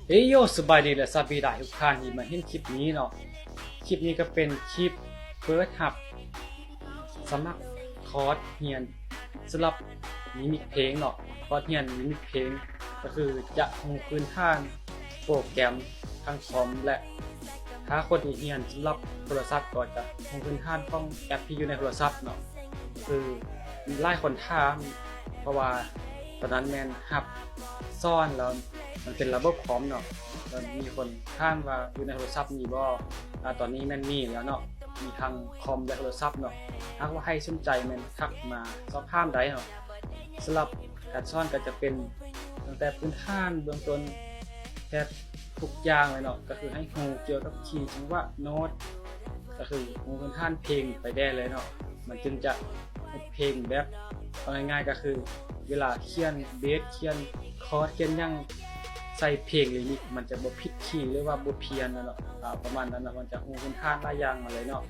ເອໂຢ ສະບາຍດີ ແລະ ສະຫວັດດີທຸກທ່ານທີ່ມາເຫັນຄລິບນີ້ເນາະ. ຄລິບນີ້ກໍເປັນຄລິບເປີດຮັບສະໝັກຄອດຮຽນສຳລັບລິມິກເພງເນາະ. ຄອດຮຽນລິມິກເພງກໍຄືຈະຮູ້ພື້ນຖານໂປຣແກຣມທາງຄອມ ແລະ ຖ້າຄົນທີ່ຮຽນສຳລັບໂທລະສັບກໍຈະຮູ້ພື້ນຖານຂອງແອັບທີ່ຢູ່ໃນໂທລະສັບເນາະ. ຄືຫຼາຍຄົນຖາມ ເພາະວ່າຕອນນັ້ນແມ່ນຮັບສອນແລ້ວ ມັນເປັນລະບົບຄອມເນາະ. ແລ້ວມີຄົນຖາມວ່າຢູ່ໃນໂທລະສັບມີບໍ່? ອາ ຕອນນີ້ແມ່ນມີແລ້ວເນາະ, ມີທັງຄອມ ແລະ ໂທລະສັບເນາະ. ຫາກວ່າໃຜສົນໃຈແມ່ນທັກມາສອບຖາມໄດ້ເນາະ. ສຳລັບການສອນກໍຈະເປັນຕັ້ງແຕ່ພື້ນຖານເບື້ອງຕົ້ນແທບທຸກຢ່າງເລີຍເນາະ, ກໍຄືໃຫ້ຮູ້ກ່ຽວກັບຄີ ຈັງຫວະ ໂນດ, ກໍຄືຮູ້ພື້ນຖານເພງໄປແດ່ເລີຍເນາະ. ມັນຈຶ່ງຈະເຮັດເພງແບບ ເອົາງ່າຍໆກໍຄືເວລາຂຽນເບສ ຂຽນຄອດ ຂຽນຫຍັງໃສ່ເພງລິມິກ ມັນຈະບໍ່ຜິດຄີ ຫຼືວ່າບໍ່ພຽນນະເນາະ. ອາ ປະມານນັ້ນນະ, ມັນຈະຮູ້ພື້ນຖານຫຼາຍຢ່າງມາເລີຍເນາະ.